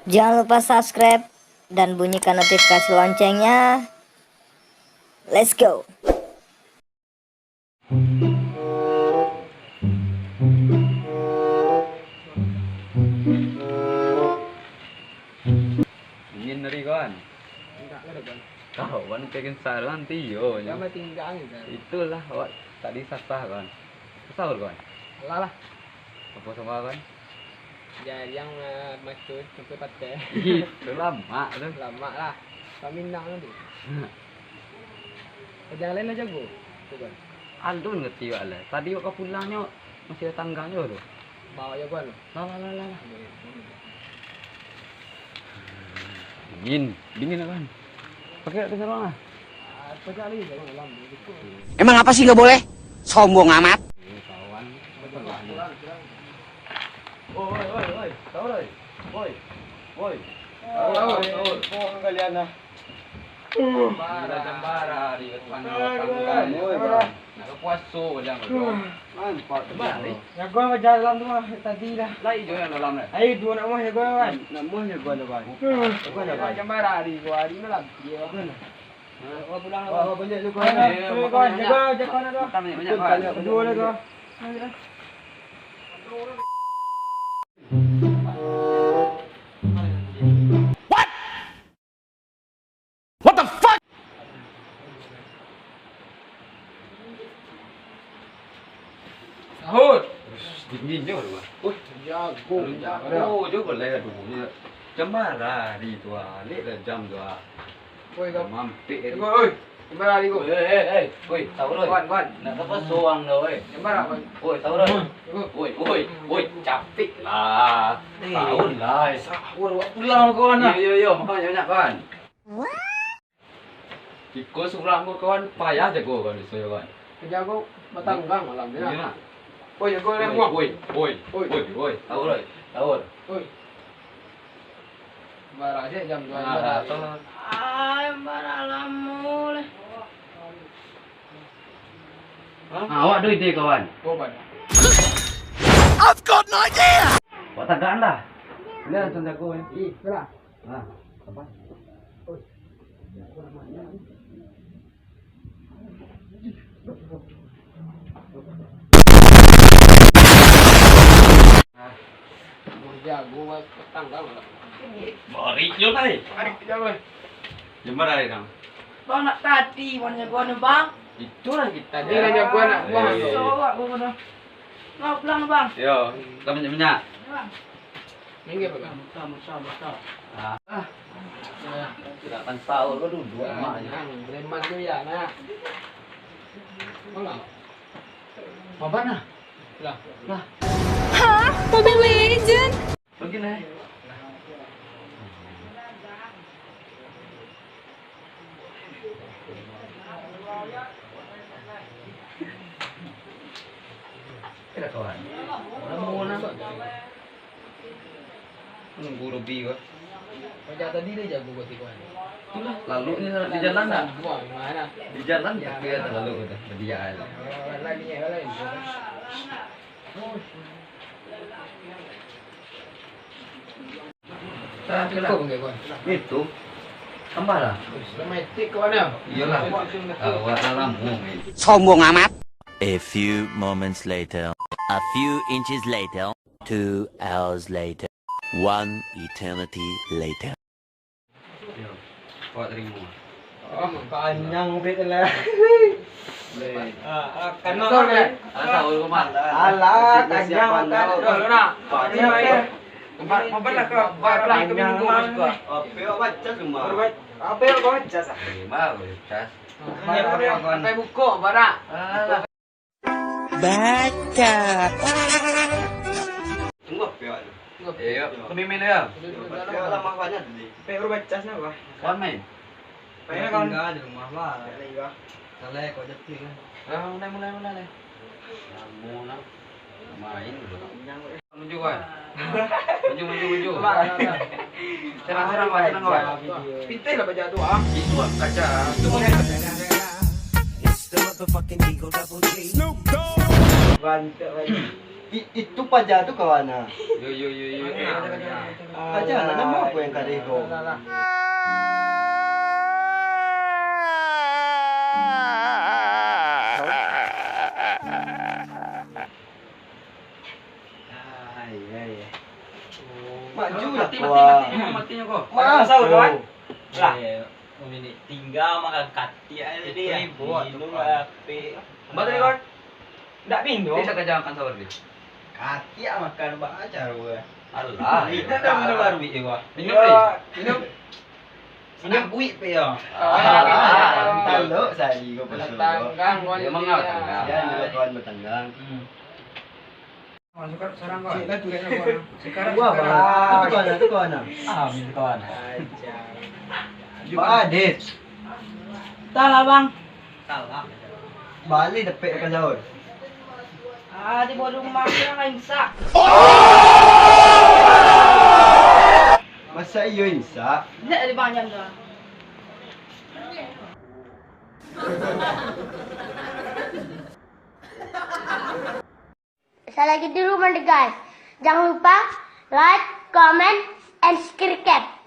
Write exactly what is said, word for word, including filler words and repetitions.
Jangan lupa subscribe dan bunyikan notifikasi loncengnya. Let's go. Ingin dari kawan. Enggak ada, Bang. Kau, Wan, pengen saran, tiyo, nyo. Itulah, awak tadi sasah, Wan. Sahur, Wan. Alah lah. Apa sama, Wan? Jariang, eh, macul, sampai patah. Ih, tu lamak tu. Lamak lah. Paminang tu. Jangan lain lah jago. Tu, Wan. Alun ngerti, Wan, lah. Tadi awak pulangnyo masih ada tanggangnyo tu. Bawa jagoan tu. Lah, lah, lah, lah, lah. Dingin, dingin lah, Wan. Pakai tak sarung lah. Emang apa sih nggak boleh? Sombong amat. Oi, oi, oi, oi, sahur, oi. Oi, oi. Sahur, sahur, sahur. Kalian lah. Jambara, jambara, di Nak puaso, Bang. Mantap. Jago bajalan tu mah tadi dah. Lai jo yang dalam dah. Ai duo nak mah jago kan. Nak mah jago ada, Bang. Jago ada, Bang. Jambara hari dua hari malam. Dia. Wah, pulang. Wah, banyak jago. Jago, jago nak tu. Makan banyak-banyak, Bang. Duo dah tu. What the fuck? Sahur. Dingin jo tu. Wih, jago. Jago jo boleh tu. Jam bara hari tu ah. Lek lah jam tu ah. Woi, kau. Mampik hari. Woi, woi. Jam bara hari ko. Hei, hei, hei. Woi, sahur oi. Wan, Wan. Nak apa suang dah oi. Jam bara, Wan. Woi, sahur oi. Woi, woi, woi, capik lah. Sahur lah. Sahur awak pulang kawan lah. Yo, yo, yo, makan banyak-banyak kawan. Iko surang ko kawan payah jago kawan biso yo kawan. Jago batanggang malam ni. Iyo nak. Oi jago leh muang. Oi, oi, oi, oi, sahur oi, sahur. Oi. Bara se jam duo. Nah, bara. Ai bara lamo leh. Hah? Ah, awak ado ide kawan. Apo ado? I've got an idea. Awak tagaan lah. Lah macam jago eh. Ih, lah. Nah, apa? Jago, Bang. Petang, Bang. Bari jo, Bang. Bari jo, Bang. Jembar ari, Bang. Bang, nak tadi, Bang, jagoan, Bang. Itulah kita. Tadi lah jagoan nak buang. Sowak, Bang, dah. Nak pulang, Bang. Yo, kita minyak-minyak. Bang. Minggir, Bang. Muka, muka, muka. Ah. Silakan sahur ko duduk emak aja. Preman tu ya, nak. Mana? Maban lah. Lah. Lah. Hah? Mobile Legend? Pergi lah. Kira kawan. Nunggu Robi ko. Macam tadi dia jago buat tikungan. Itulah, lalu ni di jalan dah. Buang mana? Di jalan tapi ada lalu dah. Dia ada. Orang lain ni, orang lain. Itu. Tambahlah. Romantik kawan ya. Iyalah. Awak dah lama ni. Sombong amat. A few moments later. A few inches later. Two hours later. One eternity later. Yo, awak terima. Oh, kanyang pet lah. Alah, sahur ko mah. Alah, kanyang makan. Dulu nak. Tempat makan lah kau. Kanyang mah. Apa awak baca semua? Apa awak baca sah? Lima baca. Sampai buka barak. Alah. Baca. Tunggu apa awak tu? Yo, yo. Kami main yo. Apa awak lama banyak tadi? Apa awak baca sah, Bah? Kawan main. Main kawan. Tinggal di rumah, Bah. Tinggal di rumah. Salah kau jatuh kan. Ah, mulai, mulai, mulai, mulai. Lama nak main dulu. Menuju kan? Menuju, menuju, menuju. Serang, serang, Bah, serang, Bah. Pintai lah baca tu, ah. Itu kaca. Itu boleh. Banyak lagi. I- itu paja tu kawan ah. Yo, yo, yo, yo. Paja lah, nama aku yang karih kau? Ai, ai. Maju lah, mati, mati, mati, mati, kau. Maaf, sahur, kawan. Lah. Tingga makan katiak aja dia. Minum lah, pe. Mbak tadi, kawan. Ndak minum. Dia cakap jangan makan sahur dia. Katiak makan, Mbak, ajar gua. Alah. Minum dah, minum baru, eh, wah. Minum, Ri. Minum. Minum buik, pe, yo. Ah. Talok sari kau pasal. Tanggang, kawan. Memang kau tanggang. Ya, juga kawan bertanggang. Hmm. Masuk sekarang, kawan. Cik, lah, tu, kawan. Sekarang, wah, sekarang. Kawan. Itu kawan, itu kawan. Ah, minum kawan. Ajar. Ba, Dit. Talah, Bang. Bali dapek ka jauh. Ah, di bodong rumah aku yang imsak. Masa iyo imsak? Indak dari banyak tu. Salah gitu dulu, guys. Jangan lupa like, comment, and subscribe.